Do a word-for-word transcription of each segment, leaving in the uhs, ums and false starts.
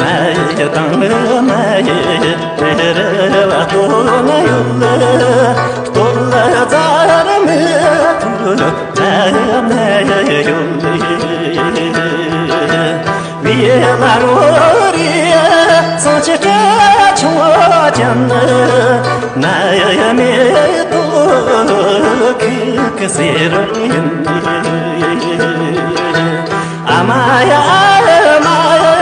གནའ་ཡི་དང་གནའ་ཡི་རི་བ་སྟོད་ན་ཡོད་ལ། སྟོད་ལ་རྫ་ར་མི་ཐུ་ན་ཡ་ན་ཡ་ཡོད་ལ། བི་ལ་རོ་རི་སང་ཆེ་སྐྲ་ཆུང་ཅན་ན་ཡ་མེ་ཏོག་ཁི་ཁི་ཟེར་ཡིན། ཨ་མ་ཡ་ཨ་མ་ཡ་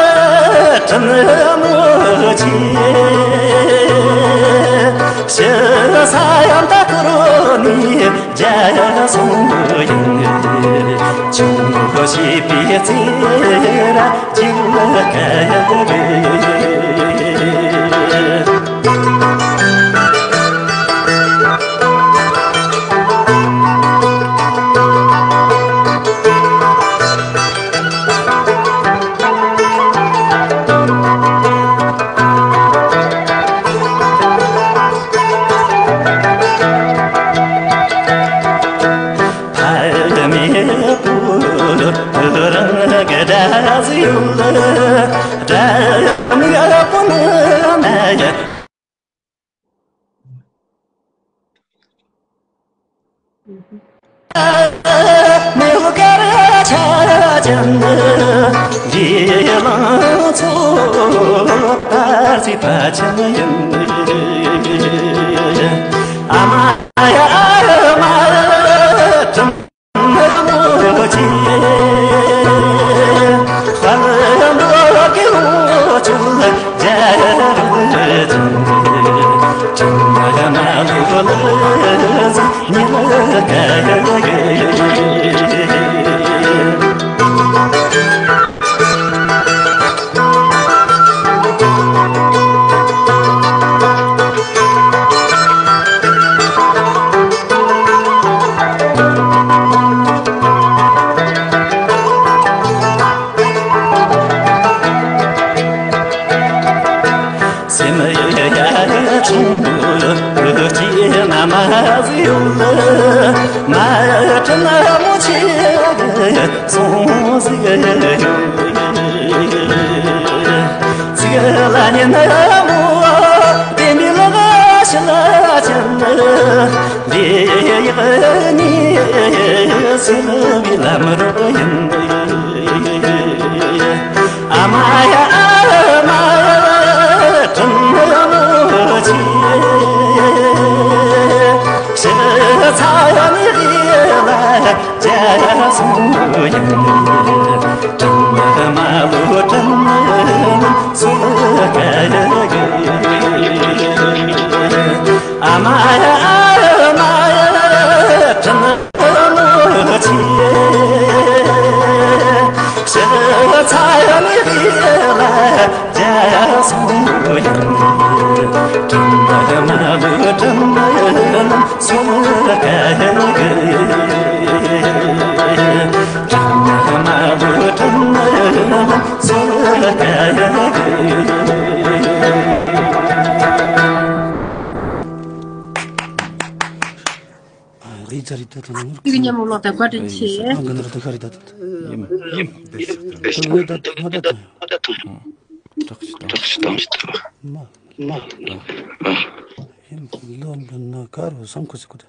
དྲིན་མོ་ཆེ། ཞི་ས་ཡང་ད་ཁོ་རོ་ནི་རྒྱ་སོང་ཡིན། ཆུང་ཁོ་ཤེས་པའི་ཚེ་ར་ཅིག་ལ་ག་ཡ་རེད། སེམས་ཡ་ཡ་ཆུང་དུ་སྐྱེས་ན་མ་ཟི་ཡོད་ལ། མ་དྲན་མོ་ཆེ་སོང་ཟི་ཡོད། ཚིག་ལ་ཉན་མོ་བདེན་པའི་ལག་ཤི་ལ་ཅན་ལ། འདི་ཡག་ནི་སེམས་པའི་ལམ་རོ་ཡིན། རེད་ད་རེད་ད་ད་ནོར་གི་ཉམས་ལོག་ད་བཀའ་དྲིན་ཆེ། ཨང་གི་ནར་ད་ག་རེད་ད་ད། ཡིན་ཡིན། ད་ད་ད་ད་ད། དྲག་ཤི་དྲག་ཤི་དྲག་ཤི་དྲག་ཤི། མ་མ། ཡིན་ལོ་འདི་ན་ག་རུ་བསམ་ཁོ་ཟིག་གོ་ད།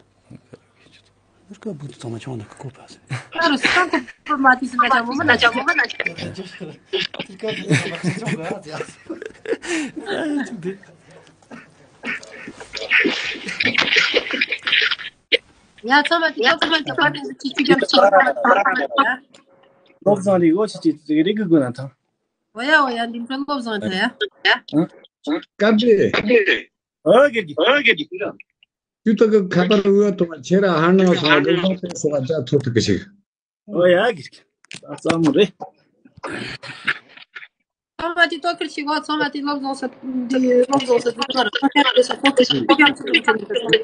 ནར་ཀ་བུ་དུ་ཚང་མ་ཆུང་ན་ཀ་ཀོ་ཕ་ཟེར། ག་རུ་བསམ་ཁོ་ཀོ་མ་ཏི་སི་ན་ཅང་མོ་མ་ན་ཅང་མོ་མ་ན་ཅང་། ཡ་ཚང་མ་དེ་ཚང་མ་དེ་ཚང་མ་དེ་ཅི་ཅི་རྒྱབ་ཅི། སློབ་བཟང་རེད་འོ་ཅི་ཅི་རེད་གི་དགོས་ན་ཐང་། འོ་ཡ་འོ་ཡ་འདི་འཕྲོ་སློབ་བཟང་ཐང་ཡ། སྐབས་རེད། ཨོ་གེ་གེ་ཨོ་གེ་གེ། ཅུ་ཏ་གི་ཁ་པར་འུ་ཐོག་ཁྱེད་ར་ཧ་ནང་སོང་སློབ་བཟང་ཐོག་སོགས་ལ་ཐོབ་ཐུབ་གི་ཞིག་ཨོ་ཡ་གེ་གེ། ད་ཙམ་རེད། ཚང་མ་དེ་ལྟོ་ཁུར་ཞིག་གོ། ཚང་མ་དེ་སློབ་སྦྱོང་ས་འདི་སློབ་སྦྱོང་ས་འདི་ཚོ་ར་ཁོ་ཁྱབ་རེ་ས་ཁོ་ཁྱབ་ཁོ་ཁྱབ་ཚུགས་ཀྱི་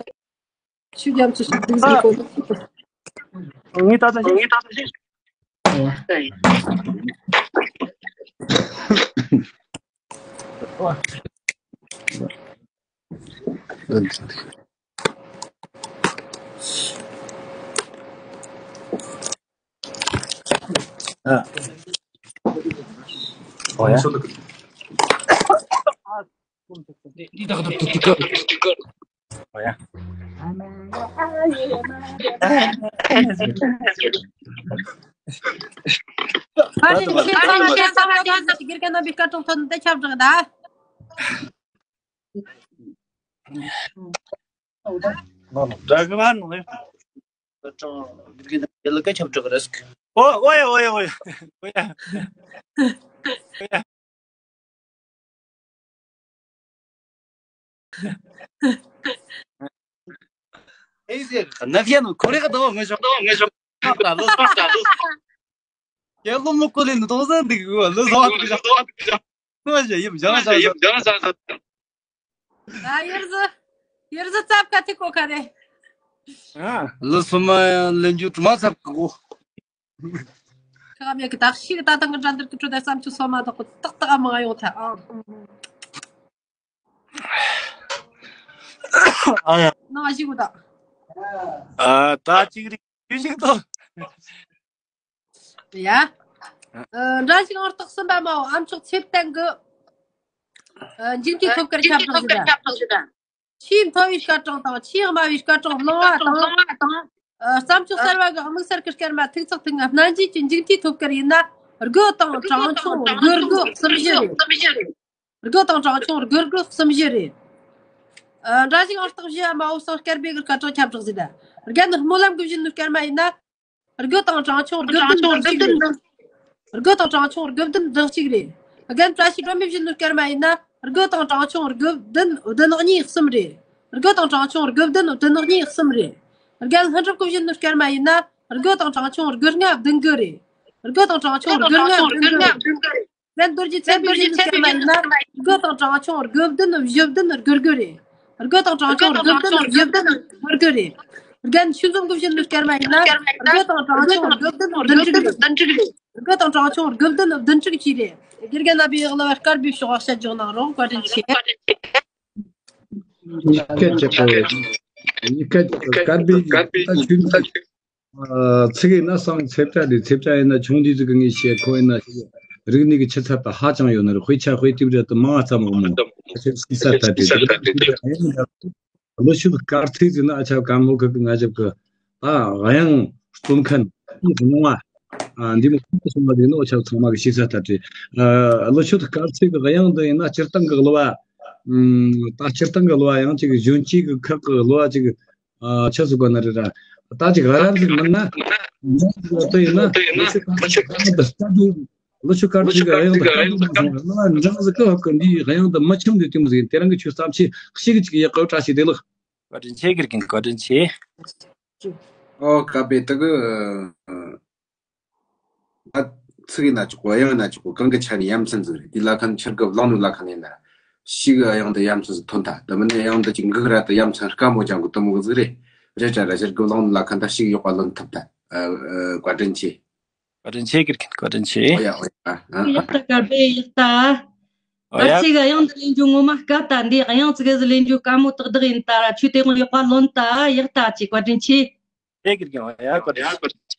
ཆུ་རྒྱབ་ཚུགས་ཤིག་འདུག་ཟེར་གོ། ངས་ད་ལྟ་ཞིག་ཨ། ཨོ་ཡ། འདི་ད་ག་ད་ད་ད་ཨོ་ཡ། ཨ་ཤི་ཤི་ཚང་མ་ཤི་ཚང་མ་ཤི་ཚང་མ་ཤི་གིར་ཀ་ན་བི་ཀ་ཏོང་ཐོན་ད་ཁྱབ་བསྒྲགས་ད། འདྲ་གི་མ་ནོ། ཡ་ལ་ཀ་ཁྱབ་བསྒྲགས་རེད། ཨོ་ཨོ་ཡ་ཨོ་ཡ་ཨོ་ཡ་ཨོ་ཡ། ཨེ་ཟེར་ན་ཕྱིན་ནོ་ཁོ་རེ་ག་དོ་ངེ་ཤོག་དོ་ངེ་ཤོག་ད་ལོ་སོང་ད་ལོ། ཡ་ལོ་མོ་ཀོ་ལེ་ནོ་དོ་ཟན་འདི་གི་ལོ་སོང་ད་ལོ་སོང་ད་ལོ། ཁོ་ཞེ་ཡིབ་ཇང་ས་ས། ད་ཡེར་ཟི་ཡེར་ཟི་ཙབ་ཀ་ཐི་ཀོ་ཁ་རེ། ལོ་སོ་མ་ལེན་རྒྱུ་དྲི་མ་ཚབ་གི་གོ། ཁ་མེད་གི་དག་ཤི་གི་ད་ཐང་གི་འགྲན་བསྡུར་གི་ཁྲོད་དུ་བསམ་ཚུལ་སོ་མ་དག་གི་ཏག་ཏག་མང་ཡོང་ཐལ་ཨང་། ཨ་ཡ། ནང་ཞིག་གི་ད། ཨ་ད་ཅིག་རིག་རྒྱུ་ཞིག་ཏོ། ཡ། ཨ། འདྲ་ཞིག་ཨང་རྟགས་གསུམ་པ་མའོ་ཨ་མཆོག་ཚེ་བརྟན་གི། ཨ། འཇིག་རྟེན་ཐོབ་སྐར་ཁྱབ་བསྒྲགས་ཞུ་ད། ཆེས་མཐོ་བའི་སྐར་གྲངས་དང་ཆེས་དམའ་བའི་སྐར་གྲངས་བླངས་པ་དང་། ཨ། བརྩམས་ཆོས་གསར་བ་གི་དམིགས་བསལ་གྱི་སྐར་མ་ཐིག་ཚགས་ཐིག་ལྔ་སྨན་བཅོས་ཀྱི་མཇུག་མཐའི་ཐོབ་སྐར་ཡིན་ན་དགུ་དང་གྲངས་ཆུང་དགུ་དགུ་གསུམ་བཞི་རེད། དགུ་དང་གྲངས་ཆུང་དགུ་དགུ་གསུམ་བཞི་རེད། ཨ། འདྲ་ཞིག་ཨང་རྟགས་བཞི་མའོ་སང་སྐར་སྦས་གི་སྐར་གྲངས་ཁྱབ་བསྒྲགས་ཟིན་ད། རྒན་ནི་སྨོན་ལམ་གི་བཞིན་ནི་སྐར་མ་ཡིན་ན། དགུ་དང་གྲངས་ཆུང་དགུ་བདུན་བདུན་གཅིག་རེད། དགུ་དང་གྲངས་ཆུང་དགུ་བདུན་བདུན་གཅིག་རེད། རྒན་བཀྲ་ཤིས་སྒྲོལ་མའི་བཞིན་ནི་སྐར་མ་ཡིན་ན། དགུ་དང་གྲངས་ཆུང་དགུ་བདུན་བདུན་གཉིས་གསུམ་རེད། དགུ་དང་གྲངས་ཆུང་དགུ་བདུན་བདུན་གཉིས་གསུམ་རེད། རྒན་ལྷུན་གྲུབ་ཀྱི་བཞིན་ནི་སྐར་མ་ཡིན་ན། དགུ་དང་གྲངས་ཆུང་དགུ་ལྔ་བདུན་དགུ་རེད། དགུ་དང་གྲངས་ཆུང་དགུ་ལྔ་བདུན་དགུ་རེད། རྒན་རྡོ་རྗེ་ཚེ་འཕེལ་བཞིན་ནི་སྐར་མ་ཡིན་ན། དགུ་དང་གྲངས་ཆུང་དགུ་བདུན་བཞི་བདུན་དགུ་དགུ་རེད། དགུ་དང་གྲངས་ཆུང་དགུ་བདུན་བཞི་བདུན་དགུ་དགུ་རེད། རྒན་ཆོས་འཛོམས་ཀྱི་བཞིན་ནི་སྐར་མ་ཡིན་ན། དགུ་དང་གྲངས་ཆུང་དགུ་བདུན་བདུན་དྲུག་རེད། དགུ་དང་གྲངས་ཆུང་དགུ་བདུན་བདུན་དྲུག་བཅས་རེད། དགེ་རྒན་རྣམ་པས་ཡག་ལ་བ་དཀར་པོའི་ཕྱོགས་བཤད་རྒྱུ་གནང་རོགས། བཀའ་དྲིན་ཆེ། ཡིག་སྐད་ཆེ་པོ། ཡིག་སྐད་ཆེ་པོ་དཀར་པོའི་ད་ཆོས་ཚིག་ཨ། ཚིག་ཡིན་ན་སང་ཚེ་བཀྲ་རེད། ཚེ་བཀྲ་ཡིན་ན་ཆུང་དུས་ཟིག་གི་ངས་བཤད། ཁོ་ཡིན་ན་རིག་གནས་ཀྱི་ཆུ་ཚད་ད་ཧ་ཅང་ཡོད་ནི་རེད། དཔེ་ཆ་དཔེ་དེབ་རེ་ད་མང་ཙམ་འོང་མོ། ཨ་ཆེ་སི་ས་ད་དེ་ལོ་ཤུབ་དཀར་ཚིག་ཟིག་ན་ཨ་ཆ་གམ་ལྷོ་ཁུལ་གི་ང་ཞབས་གི་ད་དབྱངས་རྩོམ་མཁན་གྱི་སྣང་བ། ཨ། འདི་མོ་ཁོང་དུ་སོང་བ་ཟིག་ན་ཨ་ཆ་ཚང་མ་གི་ཤེས་ས་ད་དེ། ཨ། ལོ་ཤུབ་དཀར་ཚིག་གི་དབྱངས་འདི་ཡིན་ན་སྤྱིར་བཏང་གི་གླུ་བ། ཨ། ད་སྤྱིར་བཏང་གི་གླུ་བ་ཡང་ཅིག་གཞོན་སྐྱེས་གི་ཁག་གི་གླུ་བ་ཅིག་ཨ། ཆི་ཟིག་གོ་ན་རེད་ར། ད་ཅིག་ཧ་ར་ཟིག་མིན་ན། ང་ཚོ་ཡིན་ན་མི་ཚེ་གང་ཚེ་གང་དུ་ལྟ་རྒྱུ། ལོ་ཆུ་དཀར་ཆུ་གི་དབྱངས་དང་དཀར་པོ་མ་སོང་ན་འབྲིང་ཟིག་གི་ཧབ་གི་འདིའི་དབྱངས་དང་མི་འཆམ་འདི་དེ་མོ་ཟིག་ཡིན། དེ་རིང་གི་ཆོས་བསམ་ཆེ་ཤི་གི་ཅིག་ཡག་གི་བཀྲ་ཤིས་བདེ་ལེགས། བཀའ་དྲིན་ཆེ་དགེ་རྒན། བཀའ་དྲིན་ཆེ། ཨོ་ཀ་པེ་ཏི་གི། ད་ཚིག་ཡིན་ན་ཆོག་གོ། དབྱངས་ཡིན་ན་ཆོག་གོ། གང་གི་ཆ་ནས་ཡ་མཚན་ཟིག་རེད། དེ་ལ་ཁ་ནས་ཆར་གི་བླངས་ནོ་ལ་ཁ་ནས་ན་ཤི་གི་དབྱངས་དེ་ཡ་མཚན་ཟིག་ཐོན་ཐལ། དེ་མིན་ནས་དབྱངས་དེ་ཅིག་འགུག་ར་དེ་ཡ་མཚན་དཀའ་མོ་ཅང་གི་དུ་མོ་གི་ཟིག་རེད། རེད་དྲ་ར་ཆར་གི་བླངས་ནོ་ལ་ཁ་ད་ཤི་གི་ཡག་པ་ལོན་ཐུབ་ཐལ། ཨ་ཨ་བཀའ་དྲིན་ཆེ། བཀའ་དྲིན་ཆེ་དགེ་རྒན། བཀའ་དྲིན་ཆེ། ཨོ་ཡ་ཨོ་ཡ། ཨ་ཨ། ཡག་ད་གར་པེ་ཡག་ད། ཨོ་ཡ། ཨ་ཅེ་གི་དབྱངས་འདི་ལེན་རྒྱུ་ངོ་མ་དཀའ་ད། འདི་དབྱངས་ཙི་གེ་ཟིག་ལེན་རྒྱུ་དཀའ་མོ་ཏག་ཏག་ཡིན་ད་ར། ཆུ་དེ་ངོ་ཡག་པ་ལོན་ད། ཡག་ད་ཅེ། བཀའ་དྲིན་ཆེ། ཆེ་དགེ་རྒན། ཨོ་ཡ། བཀའ་དྲིན་ཆེ།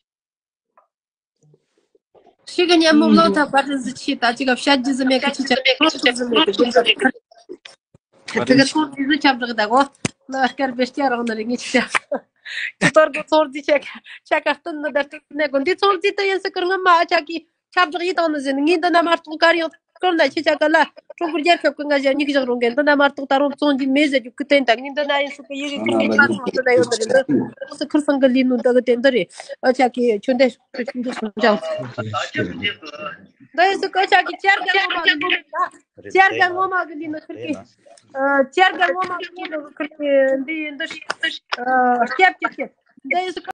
ཤི་གི་ཉམས་མོ་ལོ་ཐབས་བཀའ་དྲིན་ཟིག་ཆེ། ད་ཅི་ག་བཤད་རྒྱུ་ཟིག་མེད་གི། ཆི་ཆ་ཁོ་ཆི་ཟིག་མེད་གི། དེ་འདྲ་དེ་ག་ཚོར་འདི་ཟིག་ཁྱབ་བསྒྲགས་ད་གོ། ལ་སྐར་བེ་སྐྱ་རང་ན་རེ་ངེས་ཆ། ཅི་ཏོར་གི་ཚོར་འདི་ཆ་ཆ་ག་སྟོན་ན་ད་སྟོན་ནས་གོ། འདི་ཚོར་འདི་ད་ཡིན་སི་ཀར་ང་མ་ཨ་ཅག་གི་ཁྱབ་བསྒྲགས་ཡིད་བཏང་ནི་ཟིན། ངས་འདི་ན་མ་གཏོགས་གར་ཡང་ཀར་ན་ཆི་ཆ་ག་ལ་ཀྲུང་གོ་རྒྱལ་ཁབ་ཀྱི་ང་ཞག་ཉིག་བཞག་རུང་གན་འདི་ན་མ་གཏོགས་ད་རུང་བཙོང་རྒྱུ་མེད་ཟེར་རྒྱུ་ཀི་ཏན་ད། ངས་འདི་ན་ཡིན་སུ་ཀི་ཡི་གི་ཀི་ནི་ཁ་སང་འདི་ན་ཡོད་ནི་རེད། འདི་སི་ཁུར་སང་གི་ལི་ནུ་འདི་གི་དེ་འདི་རེད། ཨ་ཅག་གི་ཆོས་འདི་ཆོས་འདི་སོང་ཅང་། འདི་ཡིན་སུ་ཀི་ཨ་ཅག་གི་ཅར་ག་ངོ་མ་གི་ལི་ནུ། ཅར་ག་ངོ་མ་གི་ལི་ནུ་ཁུར་གི། ཨ་ཅར་ག་ངོ་མ་གི་ལི་ནུ་ཁུར་གི། འདི་ཡིན་འདི། ཨ་སྐྱབས་སྐྱབས་སྐྱབས། འདི་ཡིན་སུ་ཀི